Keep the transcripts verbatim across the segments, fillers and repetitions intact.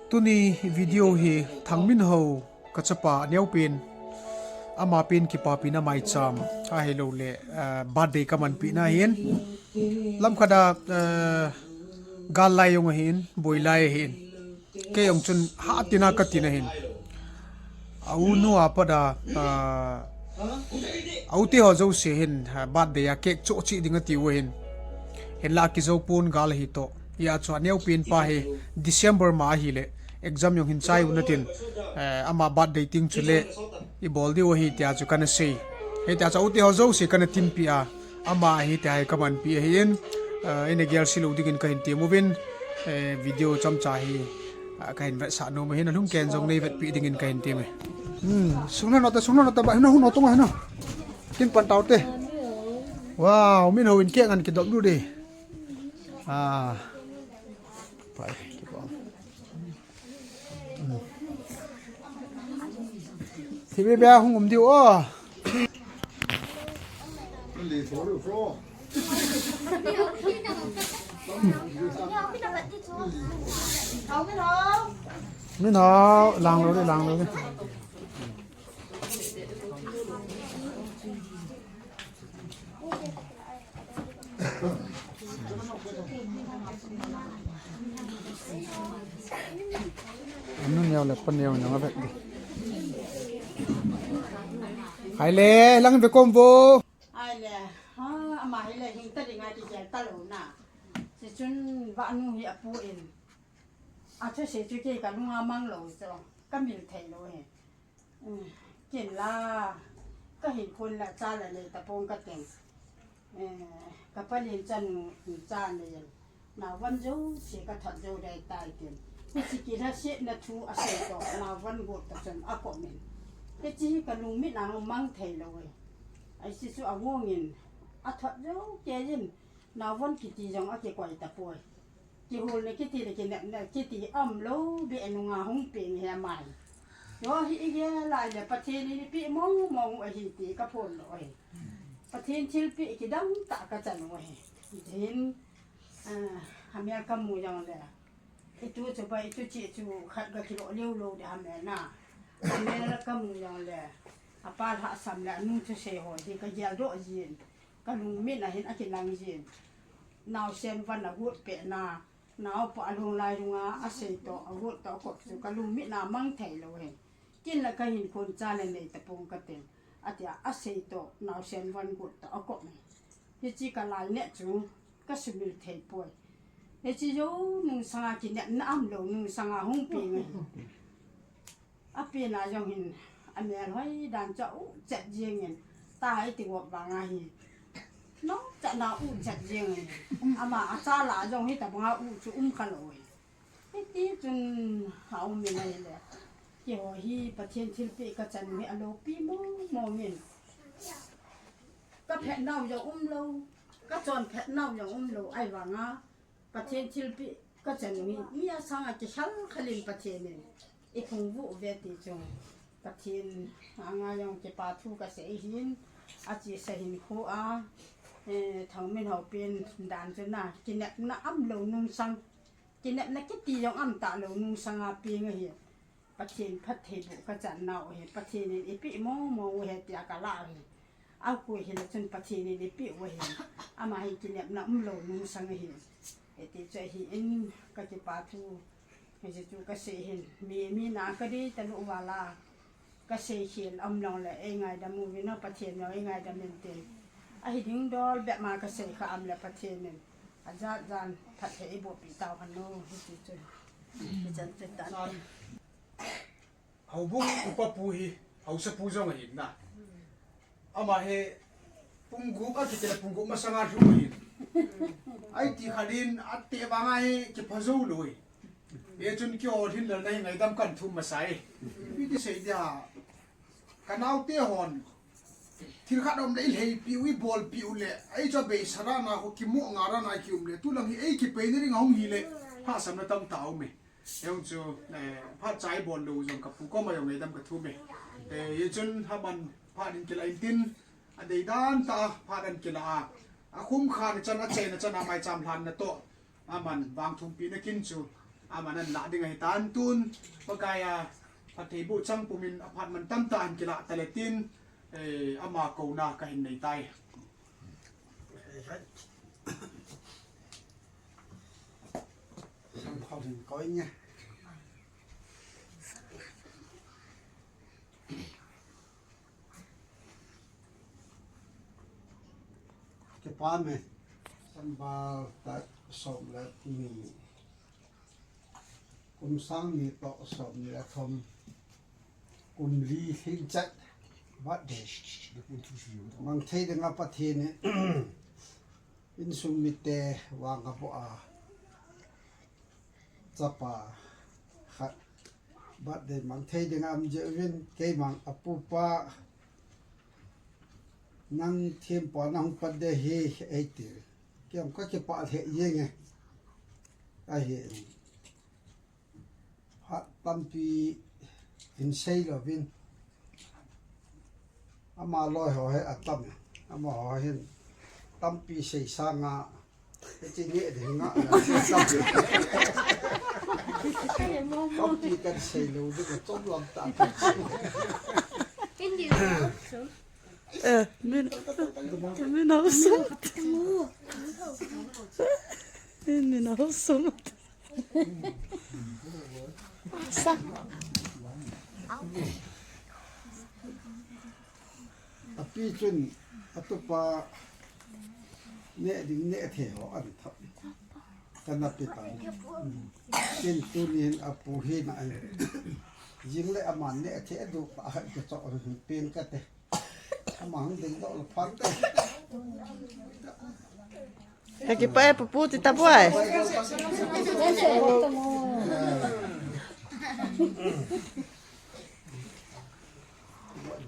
Tuni video hi Thangminho ka chapa aneopen, ama pen kipapina maicham, ahilouleh, ah, birthday kamanpina hin. Lamkhat a, ah, gal lai jong ahin, boi lai ahin. Kei jong chun hatina katina hin. A u nu a pat a, ah, a u te ho jouse hin, ah, birthday a cake choh cheh ding ati u ahin. Hinlah kijou pon gal ahi toh. Hijeh chun aneopen pa hi December ma ahileh exam jong hin chai u natin, eh, ama birthday ting chuleh ibol diu ahi tia chu kana sei. Hitia chu a u te ho jouse kana tinpi a. Ama ahi tia hi kamanpi ahin, ah, ina gel se lou dingin kahin tem uvin, eh, video chomcha hi, ah, kahin vetsah nom ahin, alhung ken jong nei vetpi dingin kahin tem e. Hmm, sungna nota, sungna nota, ba, hina, huna tonga, hina. Kin pan tau te. Wow, Minho in cake ngan kidop du de. Ah. Pai, kibol. Thei bebe a hung um diu o. Minho, lang lou de, lang lou de. Anu neo le pa neo neo vet di. Hai le, lang ve kom vo. Hai le, ha, ama hi le hing ta ding a kigel ta lou na. Chuchun va nu hi apu in. A chu se chu kei ka lunga mang lou chu. Ka mil thei lou hi. Mm, ken la, ka hin khun la cha la nei tapong ka teng. Eh, ka palin chanu, cha nei. Naovon jouse ka thot jou dai tai tin. Hiche kilhasetna thu asei toh, naovon got ta chun akom in. Hiche hi ka lungmit a mang thei lou e. Ahi chu avong in, athot jou kei in, naovon kiti jong akikoi tapoi. Kiholna kiti le kinepna kiti umlou beh nunga hung peng hi amai. Hiho hi igel lai le Pathen in eipeh mong mong u ahi ti ka phon lou ahi. Pathen thilpeh kidang tah ka chan u ahi. Tin, ah, amel ka mu jong le. Itu chu ba, itu chi chu khat ga kilo liu lou de amel na. Amel ka mu jong le. Apa lhasam le anu thusei ho hi ka gel doh jin. Ka lungmit a hin akilang jin. Naosen von agot peh na, naopa alhung lai lunga asei toh, agot toh akop chu ka lungmit a mang thei lou hi. Ken la ka hin khun cha le nei tapong ka teng. Atia asei toh, naosen von got toh akop hi. Hiche ka lainat chu ka sumil thei poi. Hiche jou nungsanga kinepna umlou nungsanga hung peng ahi. Apen a jong hin, amel hoi dan chu a u chet jeng in, ta iti gop vang ahi. Nung chet na u chet jeng in. Ama acha la jong hitabang a u chu um kha lou hi. Hiti chun aum in ahile. Keiho hi Pathen thilpeh ka chan u hi alopi mong mong in. Ka phet nau jong umlou, ka chon phet nau jong umlou, ahivang a Pathen thilpeh ka chan u hi, mi asanga kihal khal in Pathen in eiphung vuh uve ti chu Pathen anga jong kipa thu ka sei hin, achesa hinkho a, eh, Thangminho pen dan chu na, kinepna umlou nungsang, kinepna kiti jong um talou nungsanga peng ahi. Pathen phattheiboh ka chan nau ahi, Pathen in eipeh mong mong u ahi tia ka lah u ahi. Akoi hile chun Pathen in eipeh u ahi. Ama hi kinepna umlou nungsang ahi. Hiti chu ahi in ka kipa thu. Hiche chu ka sei hin. Mi, mi na ka dei talou val a. Ka sei khel um lou le, ei ngaidam uvin o Pathen o, ei ngaidam in tin. Ahi ding dol bep ma ka sei kha um le Pathen in. Ajat jan phatthei eiboh pi tau hen o, hiti chu. Hichan chu tan. Houbung upa pu hi, haosapu jong ahi na. Ama hi pung gup a kiti le pung gup masanga lhung ahi. Ahi ti khat in ate vang a hi kipha jou lou ahi. Hichun keiho hin lal na hi ngaidam kan thum masa e. Ipi ti sei dia. Ka naote hon. Thil khat um le i lheipi u, i bolpi u le. Ahi chu abei sara na ho kimo nga ra na ki um le. Tulang hi ei kipei na ring a hung hi le. Lhasam na tam ta um e. Hijong chu, eh, phat chai bol lou jong ka pu koma jong ngaidam ka thum e. Eh, hichun aman phat in kila in tin, adei dan tah a phat in kila a. Akhum khan chan a chen a chan a maicham lhan na toh. Aman vang thumpi na kin chu. Aman ahin lah ding ahitan tun, Pakai a phattheiboh chang pumin aphat mantam tah ahin kilah tale tin, eh, ama kouna kahin nei tai. Kipa me, December tarik som le ni, kum sang ni toh som ni le thum, kum li lhin chet, birthday mang thei dinga Pathen in insung mite vang aboh a, chapa khat birthday mang thei dinga um jeh uvin, keima apupa, nang thempu a nahung pat ding ahi, eiti. Kei jong kakipah lheh jenge. Ahi, phat tampi hin sei louvin, ama loi ho hi atam e. Amaho hin tampi sei sanga, hiche neh ding nga, tampi kasei lou ding, kachom lam tah kasei. Eh, min, min awesome. Min, min awesome. Sa. Api chun atupa neh ding neh thei ho ahin thap. Kana pe tan. Tin tunin apu hina ahi. Jing le aman neh thei adu pa ha ke chok pen kate. Ama hung ding doh le phat te. Kakipah e, pupu, ti ta boi.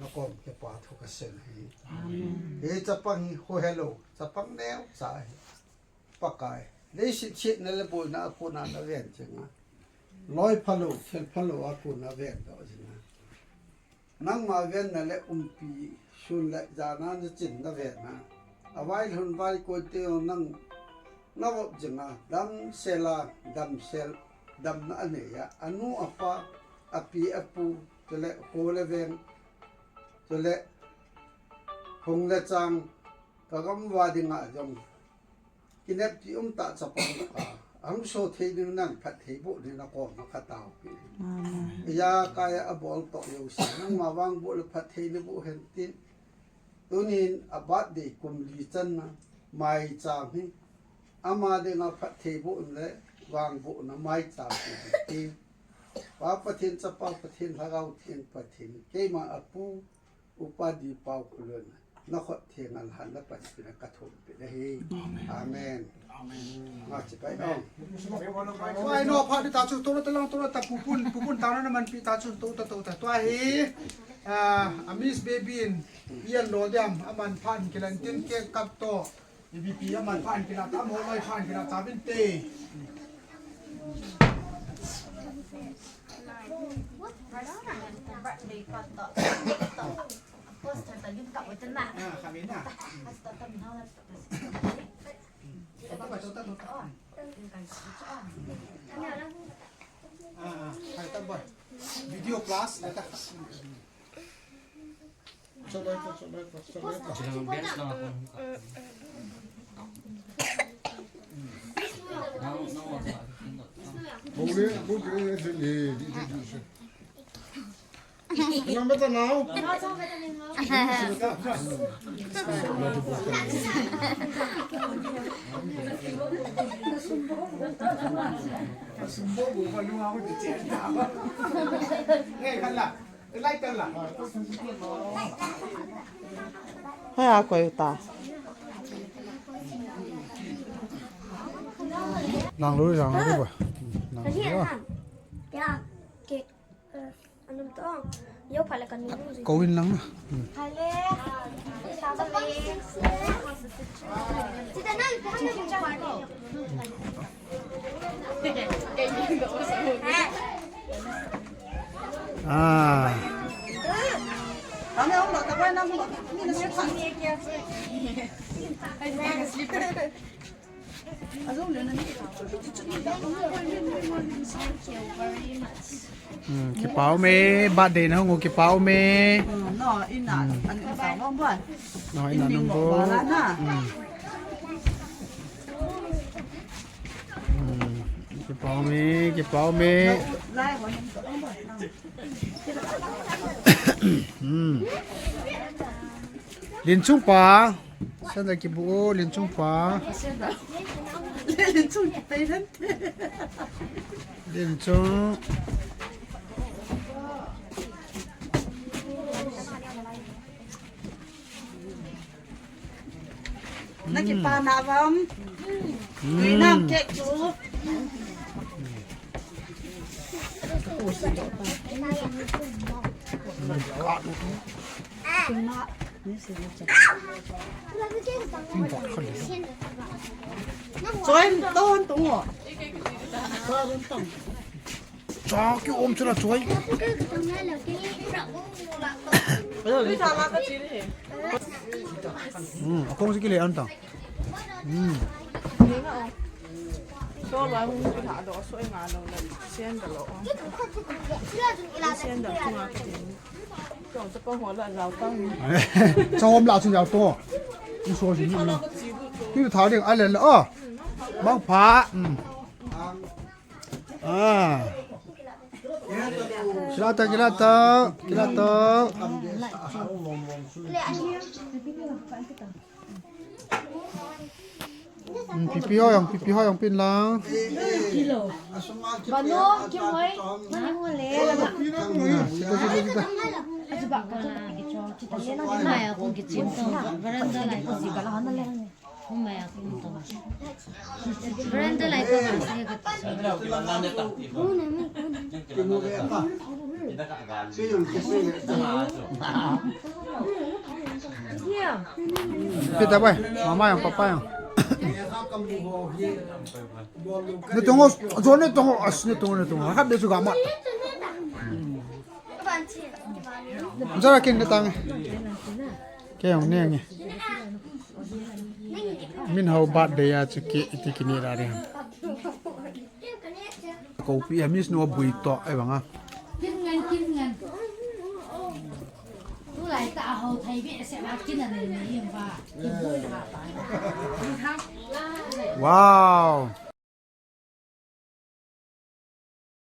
Nakom kipa thu kasei hi. Amen. Hi chapang hi ho hello, chapang neo cha hi. Pakai, leiset chetna le boina a kona naven jinga. Loi phalou, thil phalou a kona naven doh jinga. Nangma venna le umpi, sun le jana nachin naven a. Availhun vaikon te jong nang navop jinga, damsel a, damsel, damna anei a. Anu apa, api apu, chule ho le veng, chule hung le chang, kagam uva dinga jong kineppi umtah chapang khat, ahung so thei ding nan phattheiboh ding nakoma kataopi. Amen. Ijakai a abol toh jouse, nangma vangboh le phatthei naboh hen tin. Tunin a birthday kum li channa maicham hi, ama dinga phattheiboh le vangbohna maicham hi tin. Pa Pathen, Chapa Pathen, Lhagao Theng Pathen, keima apu, Upa Dipao Khullen, nakhut thenga lhan napanpi na kathum pi nahi. Amen. Amen. Amen. Ngachi pai no. Tua hi no pha di ta chu, tua ta lang, tua ta pupun, pupun ta na manpi ta chu, tua ta, tua ta. Tua hi, ah, a Miss Baby in, Ian Lodiam, aman phan kilan tin cake kap to. Ipi pi aman phan kila ta, mo mai phan kila ta vinte. Ah, kami na. Ah, ah, hai ta boy. Video class, ya ta. Hey, kala. Haya koi ta. Nang lui, nang lui ba. Nang lui ba. Koi lang na. Ah. Hmm, kipa ume, birthday na hung u kipa ume. Hmm, no, ina, hmm. An, an, an, an, no, ina, ina nung bo. Wala na. Hmm. Hmm, kipa ume, kipa ume. Lai, wala na. Hmm. Linchung pa. Senda kibu o, Linchung pa. Linchung kipe lante. Linchung. Na kipa na vam. Hmm. Tuinam cake chu. Join ton tung o. Cha ki om chula choi. Hmm, akong si kile an ta. Hmm. Cha om la chung yao to. Ni so si ni. Ki tha ding a le le o. Mang pha. Hmm. Ah. Kilata, kilata, kilata. Hmm, pipi ho jong, pipi ho jong pin lang. Banu, kiu hoi. Mani ho le. Ah, sita, sita, sita. Mai a kong kichim to. Veranda lai ko. Mai a kong to. Veranda lai ko ma se ka. Pita bai, mama jong, papa jong. Ni tong o, jo ni tong o, as ni tong o, ni tong o. Khat de chu ga mat. Jara kin ni tang. Ke jong ni nge. Min hao birthday a chu ke iti kini ra ri. Kopi a Miss nu bui to ai banga. Kin ngan, kin ngan. Tu lai ta a hao thai be se ma kin a nei nei yem ba. Wow.